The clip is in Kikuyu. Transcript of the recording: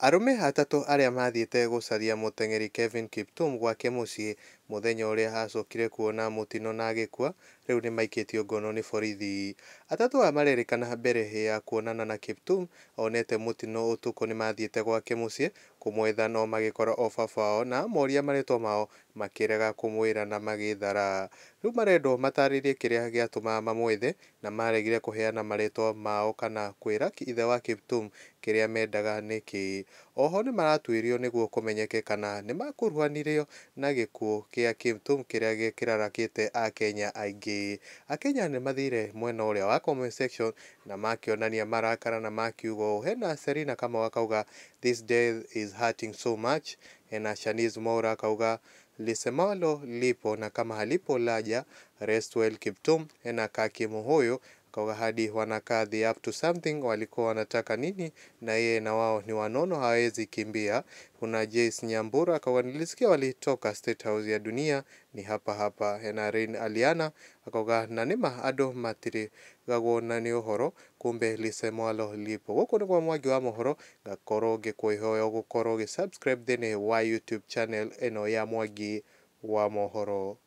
Arũme atatũ arĩa mathiĩte gũcaria mũteng'eri Kelvin Kiptum gwake mũciĩ mũthenya ũrĩa acokire kuona mũtino na agĩkua, rĩu nĩmaikĩtio ngono nĩ borithi. Atatũ aya marerĩkana mbere ya kuonana na Kiptum onete mũtino ũtukũ nĩmathiĩte gwake mũciĩ kũmwetha no magĩkora o baba wao na amoria marĩtwa mao makĩrega kũmwĩra na magĩthara. Rĩu marendwo matarĩrie kĩrĩa gĩatũmaga mamwethe na maregire kũheana marĩtwa mao kana kwĩra ithe wa Kiptum kĩrĩa mendaga nĩkĩ. Oho nĩmaratuĩrio nĩguo kũmenyeke kana nĩmakuruhanirio na gĩkuũ kĩa Kiptum kĩrĩa kĩrarakĩte akenya aingĩ. Akenya nĩmathire mwena ũrĩa wa comment section na makĩonania marakara na makiuga ũũ. Hena Serena Kamau akauga this death is hurting so much. Hena Shanice Mwaura akauga lisemwalo lipo na kama halipo laja, rest well Kiptum. Hena Kaki Muhuyu akauga hadi wanakaa they up to something, walikuwa wanataka nini na yeye na wao ni wanono hawezi kimbia. Kuna Jace Nyambura akauga nilisikia walitoka State House ya dunia ni hapa hapa. Hena Rain Aliana akauga na nĩma andũ matirigagwo na nĩ ũhoro kumbe lisemwalo lipo. Gũkũ nĩ kwa Mwangi wa mohoro, ngakorwo ngĩkwĩhoya ũgũkorwo ũgĩ subscribe thĩinĩ wa YouTube channel ĩno ya Mwangi wa mohoro.